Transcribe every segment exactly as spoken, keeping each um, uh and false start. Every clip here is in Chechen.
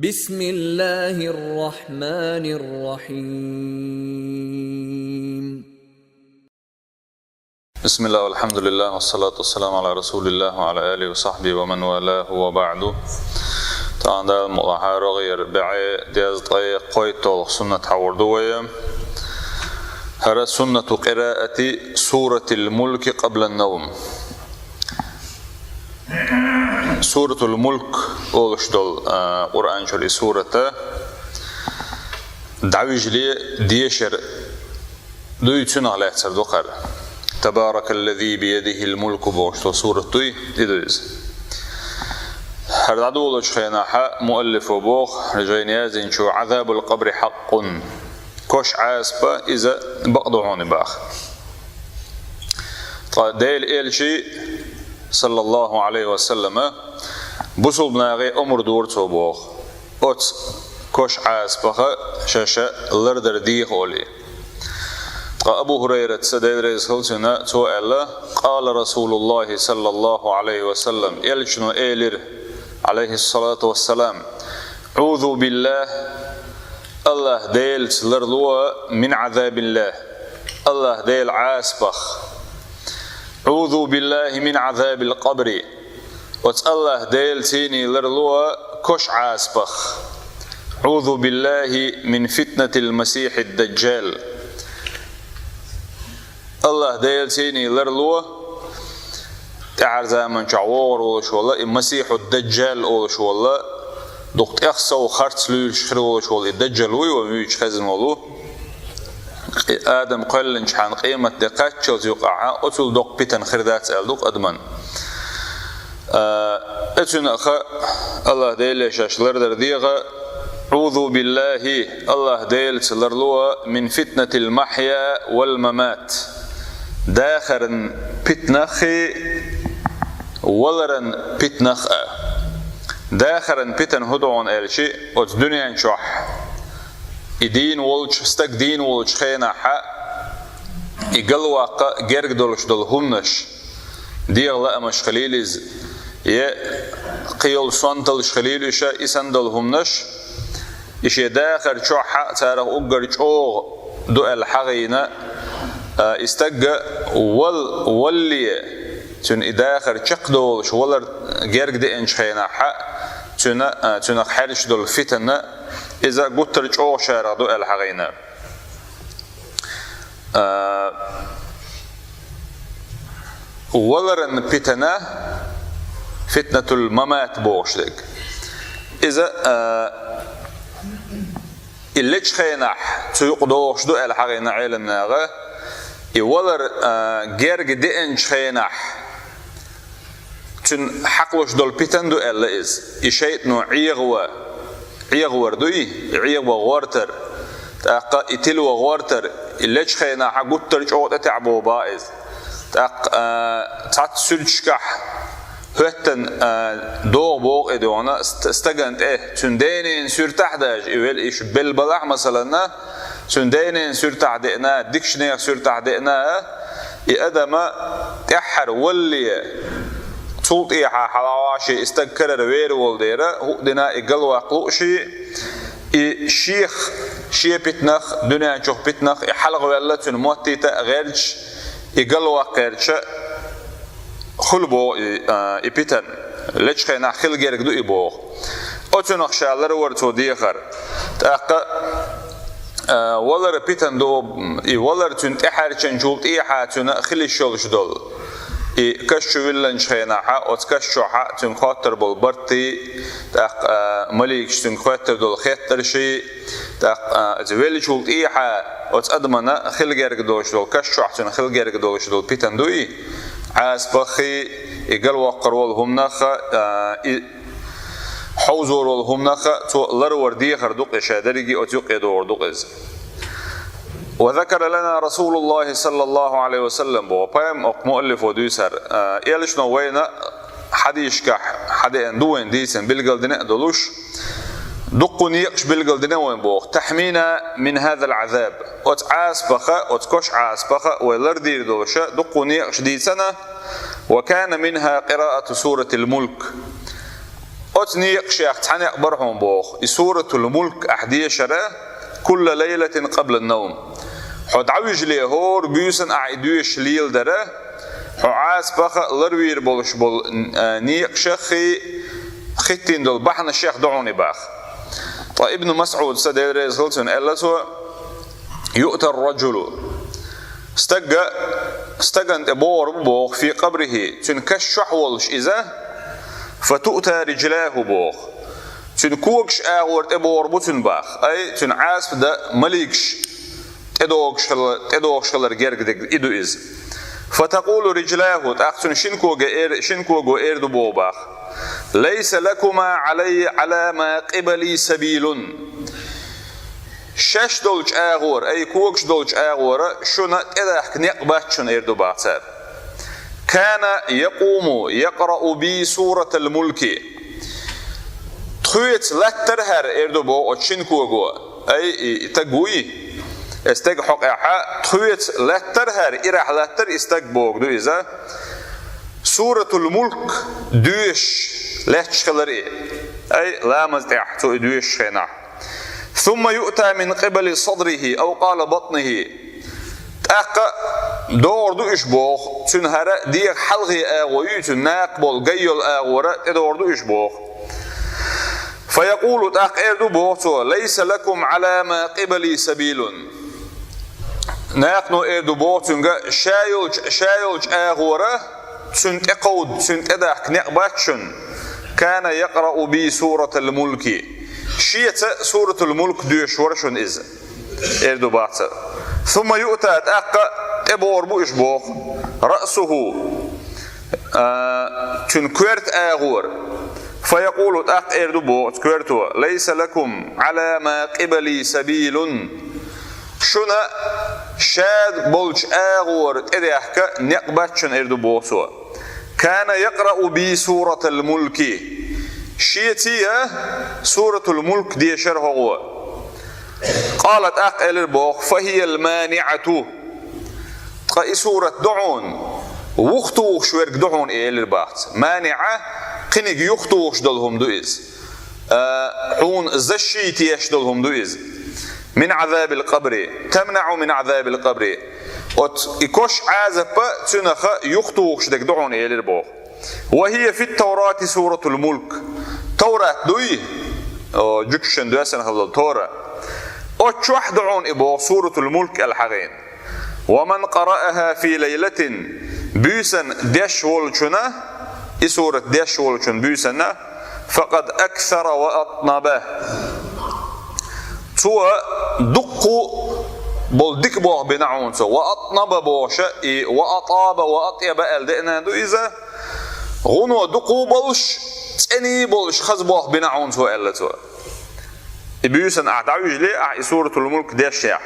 بسم الله الرحمن الرحيم. بسم الله والحمد لله والصلاة والسلام على رسول الله وعلى آله وصحبه ومن والاه وبعد. Танда мулахарогъер бе'е дезткъе кхойтталгъа суннат хьавурду вай. ХӀара суннату къираати суратил мулки къабла ан-навм. Суратул Мулк олуш долу, а, Къуръан чуьра и сурата дӀавижале дешар дуй, цунах лаьцар ду хӀара. «Табаракаллази биядихил мулку» бохуш долу сурат дуй, и ду иза. ХӀара дӀадолучу хенахьа муаллифо боху, жайна яздинчо: «Азабул къабри хьакъун». Кош Ӏазап, иза бакъ ду хьуна баха. Ткъа Делан Элчи, саллаллаху алейхи ва саллама, бусулбанагӀе омра дора цо боху, оцу Кош Ӏазапах шаьш лардар деха олий. Ткъа Абу Хурайрата, Дела реза хуьлда цунна, цо аьлла: «Къала Расулуллахи, саллаллаху алейхи ва саллам, Элчано элира, алейхиссалату вассалам: Аузу биллахи, Аллах Делаца ларло, мин азабиллахи, Аллах Делан Ӏазапах. Аузу биллахи мин азабил къабри, оцу Аллах Делаца ларло Кош Ӏазапах. Аузу биллахи мин фитнатил масихид даджал». Аллах Делаца ларло, тӀаьхьара заманчохь вогӀур волуш волу и Масихьу Даджал олуш волу, дукха тӀех сов харц луьйлуш хир волуш волу и Даджал вуй, ван вуьйчу хезна волу. И Адам кхоьллинчхьана къематде кхаччалц юкъахьа оцул доккха питана хир дац аьлла ду адаман. А, оцунах Аллах Деле шаьш лардар деха, «Аузу биллахи», Аллах Делаца ларло, «мин фитнатил махья вал мамат». Дахаран питанаххи, валаран питанах а. Дахаран питана хӀун ду хьуна аьлча, оцу дуьнен чохь и дийна волчу, стаг дийна волчу хенахьа, и галваккха герга долуш долу хӀуманаш, дегӀан лаамаш хилийла иза, я кхин йолу сонталлаш хилийла уьш, и санна долу хӀуманаш, и шен дахар чохь а царах уггар чӀогӀа ду аьлла хьахийна, а, и стаг вал, валле, цуьнан и дахар чекхдолуш, валар герга деанчу хенахь а, цуьнан, а, цуьнах хьаьрча долу фитана, иза гуттар а чӀогӀа шарах ду аьлла хьахийна. А, валаран питана, фитнатул мамат бохуш дерг. Иза, а, и лечу хенахь цу юкъа догӀуш ду аьлла хьахийна Ӏеламнаха, и валар, а, герга деанчу хенахь, цуьнан хьакхалуш долу питана ду аьлла иза. И шайтӀано Ӏегава, Ӏегавар дуй, и Ӏегава гӀортар, тӀаккха и тилава гӀортар, и лечу хенахьа гуттар а чӀогӀа тӀетаьӀа боху баха иза. ТӀаккха, а, цхьацца суьрташкахь хӀоьттина, а, догӀу боху и догӀана ст-, стагана тӀе, цуьнан дайнена суьртахь а даьжа, и вел иш белла балахь, масаланна, цуьнан дайнена суьртахь деана, дикачу нехан суьртахь деана, и адама тӀаьххьара валле, цул тӀехьа хьалаваши и стаг карара вер волу дера, хӀуъа дина и галваккха луъуши, и шех, шен питанах, дуьнен чух питанах, и хьалхаваьлла цуьнан моттийта а гӀерташ, и галваккха гӀерташ, хуьлу боху и, а, и питана. Лечу хенахь хила герга ду и боху. Оцунах ша ларвар цо дехар. ТӀаккха, а, валар питана ду, и валар цуьнан тӀехьаьрчинчул тӀехьа цуьнан хила йиш йолуш долу. И каш чу вилланчу хенахьа, оцу каш чохьа цуьнга хоттур болу бартий, тӀаккха, а, маликаш цуьнга хоттур долу хеттарший, тӀаккха, а, иза веллачул тӀехьа оцу адамана хила герга долуш долу, каш чохь цуьнан хила герга долуш долу питана дуй, Ӏазапаххий, и галваккхар волу хӀуманах а, а, и хьовзор волу хӀуманах а, цо ларвар дехар ду-кх и ша дерриге, оцу юкъе догӀур ду-кх иза. «Ва закара лана Расулуллахи саллаллаху алейхи ва саллам», боху пайхамар, оцу муаллифо дуьйцар, а, Элчано вайна хьадисашкахь хьадеана ду вайн дийцина билгалдина а долуш, дуккха некъаш билгалдина вайн боху. «Тахьмина мин хазал азаб». Оцу Ӏазапах а, оцу кош Ӏазапах а вай лардийр долуша дуккха некъаш дийцина. «Ва кана минха къираату суратил Мулк». Оцу некъашех цхьа некъ бара хьуна боху, и Суратул Мулк ахь дешара, кулла лайлатин къабла ан-навм. Хьо дӀавижале хӀора буьйсанна ахь и доьшуш леладара, хьо Ӏазапах а ларвийр болуш болу, а, некъашах а, хӀиттийна долу бахьанашех а ду хьуна и боху. Ткъа Ибн МасӀуда, Дела реза хуьлда цунна, аьлла цо: «Юътар раджулу». Стага, стагана тӀе богӀур бу боху, «фи къабрихи», цуьнан каш чохь волуш иза, «фатуъта риджлаху» боху. Цуьнан когаш агӀор тӀе богӀур бу цуьнан боху, ай, цуьнан Ӏазап дан маликаш тӀедогӀуш хила-, тӀедогӀуш хилар герга дерг и ду иза. «Фатакъулу риджлаху», тӀаккха цуьнан шина кога эр-, шина кого эр ду боху боху: «Лайса лакума Ӏалай-, Ӏала ма къибали сабилун». Шаьш долчу агӀора, ай, когаш долчу агӀора шуна тӀедахка некъ бац шуна, эр ду боху цара. «Кана якъуму якърау би Суратал Мулки». Тхоьца латтара хӀара, эр ду боху оцу шина кого, ай, и, и стаг вуй, и стаг хьокъехь, тхоьца латтара хӀара, ирахь латтара и стаг боху ду иза, Суратул Мулк доьшуш лаьтташ хилар и, ай, ламаз тӀехь цо и доьшучу хенахь. «Сумма юъта мин къибали садрихи, ау къала батнихи». ТӀаккха догӀур ду уьш боху, цуьнан хӀара дегӀан хьалхе агӀо ю, цуьнан накха болу гай йолу агӀора тӀедогӀур ду уьш боху. «Фаякъулу», тӀаккха эр ду боху цо: «Лайса лакум Ӏала ма къибали сабилун». Накхано эр ду боху цуьнга: «Ша йолчу, ша йолчу агӀора цуьнан тӀекховда, цуьнан тӀедахка некъ бац шуна. Кана якърау би Суратал Мулки». Шеца Суратул Мулк доьшуш вара шуна иза, эр ду боху цара. «Сумма юъта», тӀаккха тӀебогӀур бу уьш боху, «раъсуху», а, цуьнан коьрта агӀора. «Фаякъулу», тӀаккха эр ду боху оцу коьрто: «Лайса лакум Ӏала ма къибали сабилун». Шуна ша болчу агӀора тӀедехка некъ бац шуна, эр ду боху цо. «Кана якърау би Суратал Мулки». Шеца а Суратул Мулк дешара хӀокхо. «Къала», тӀаккха элира боху: «Фахиял маниӀату». Ткъа и сурат ду хьуна, вухатухуш верг ду хьуна и, элира боху цо. МаниӀа, кхиниг юхатухуш долу хӀума ду иза. А, хьуна защита еш долу хӀума ду иза. «Мин Ӏазабил къабри, тамнаӀу мин Ӏазабил къабри». Оцу и кош Ӏазапа цуьнах юхатухуш дерг ду хьуна, элира боху. «Ва хия фит Таврати Суратул Мулк». Таврат дуй? О, жуьгташна доьссина хилла Тора. Оцу чохь ду хьуна и боху, Суратул Мулк аьлла хьахийна. «Ва ман къарааха фи лайлатин», буьйсанна деш волчунна, и сурат деш волчунна буьйсанна, «факъад аксара ва атнаба». Цо дуккха болу дика болх бина хьуна цо. «Ва атнаба» бохуша, и «ва атаба ва атъяба» аьлла деана ду иза. ГӀуно дукха болуш, цӀена болуш хаза болх бина хьуна цо, аьлла цо. И буьйсанна ахь дӀавижале, ахь и Суратул Мулк дешшехь.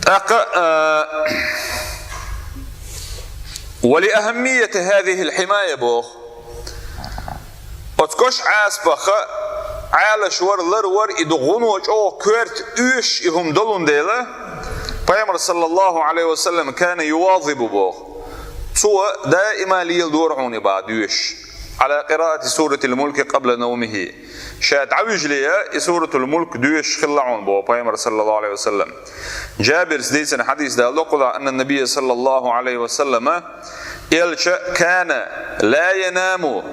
ТӀаккха, а, «Ва ли ахаммияти хазихил химая» боху. Оцу кош Ӏазапах Ӏалаш вара, лар вара, и ду гӀуно чӀогӀа коьрта оьшуш и хӀума долун дела, Пайхамар, саллаллаху Ӏалайхи ва саллам, «кана ювазибу» боху. Цо даима леладора хьуна и боху доьшуш. «Ӏала къираати Суратил Мулки къабла навмихи». Ша дӀавижале, и Суратул Мулк доьшуш хилла хьуна боху Пайхамар, саллаллаху Ӏалайхи ва саллам. Жабирс дийцина хьадис далла, къула анна набия, саллаллаху Ӏалайхи ва саллама, элча, «кана ла янаму».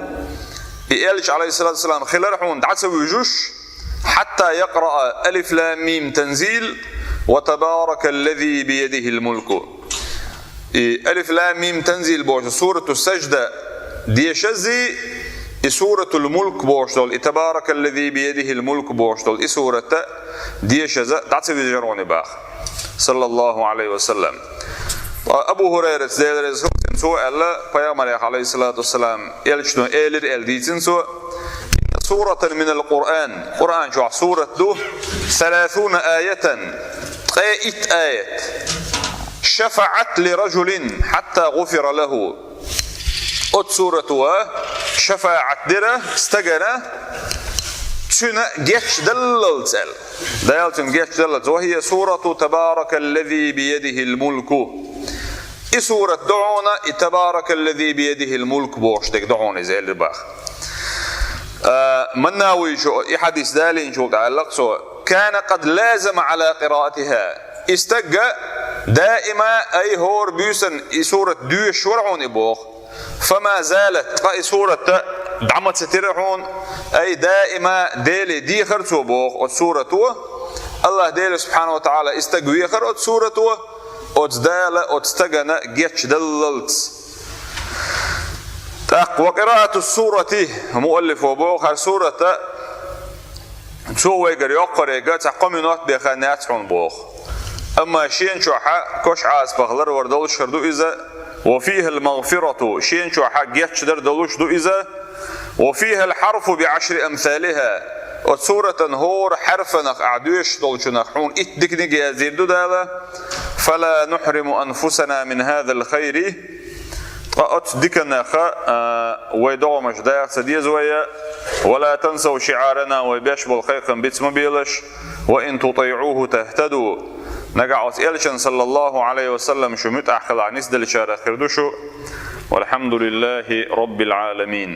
И элча, Ӏалайхиссалату вассалам, хилар хьуна дӀа ца вуьжуш, «хьатта якъраа Алиф Лам Мим Танзил ва Табаракаллази биядихил мулку». И Алиф Лам Мим Танзил бохучу Сурату Сажда дешаззий, и Суратул Мулк бохуш долу, и Табаракаллази биядихил мулку бохуш долу, и сурата дешаза дӀа ца вижар хьуна боху, саллаллаху Ӏалайхи ва саллам. Ткъа Абу Хурайрас, Дела реза хуьлда цунна, цо аьлла, Пайхамарех, Ӏалайхиссалату вассалам, элчано элира аьлла дийцина цо: «Инна суратан минал Къуръан», Къуръан чохь сурат ду, «саласуна аятан», ткъе итт аят, «шафаӀат ли раджулин хьатта гӀуфира лаху». Оцу сурато шафаӀат дира стагана, цуьнан гечдаллалц аьлла. Дала цуьнан гечдаллалц. «Ва хия сурату Табаракаллази биядихил мулку». И сурат ду хьуна, и «Табаракаллази биядихил мулк» бохуш дерг ду хьуна иза, элира боху. А, Маннавийчо и хьадис далийначул тӀаьхьа аьлла цо: «كان قد لازم على قراءتها». И стаг даима, ай, хӀора буьйсанна и сурат доьшуш вара хьуна и боху. «فما زالت», ткъа и сурат дӀа ма ца тира хьуна, ай, даима Деле дехар цо боху оцу сурато. АллахӀ Дела субхьанаху ва таӀала и стаг вехар оцу сурато, оцу Дала оцу стагана гечдаллалц. ТӀаккха «وقراءة السورة», муаллифо боху, хӀара сурата цо вайгара йоккхарийга цхьа кхо минот бен хан яц хьуна боху. Амма шена чохьа кош Ӏазапах ларвар долуш хир ду иза, «وفيها المغفرة», шена чохьа гечдар долуш ду иза, «وفيها الحرف بعشر أمثالها», оцу суратан хӀора хьарфанах ахь доьшуш долчунах хьуна итт диканиг яздийр ду Дала, «فلا نحرم أنفسنا من هذا الخير». Ткъа оцу диканах, а, вай догӀмаш даха ца деза вай, «ولا تنسوا شعارنا», вай беш болу кхайкхам биц ма белаш, «وإن تطيعوه تهتدوا». Нагахь оцу элчан, саллаллаху Ӏалайхи ва саллам, шу муьтӀахь хилахь нисделлачарах хир ду шу. والحمد لله رب العالمين.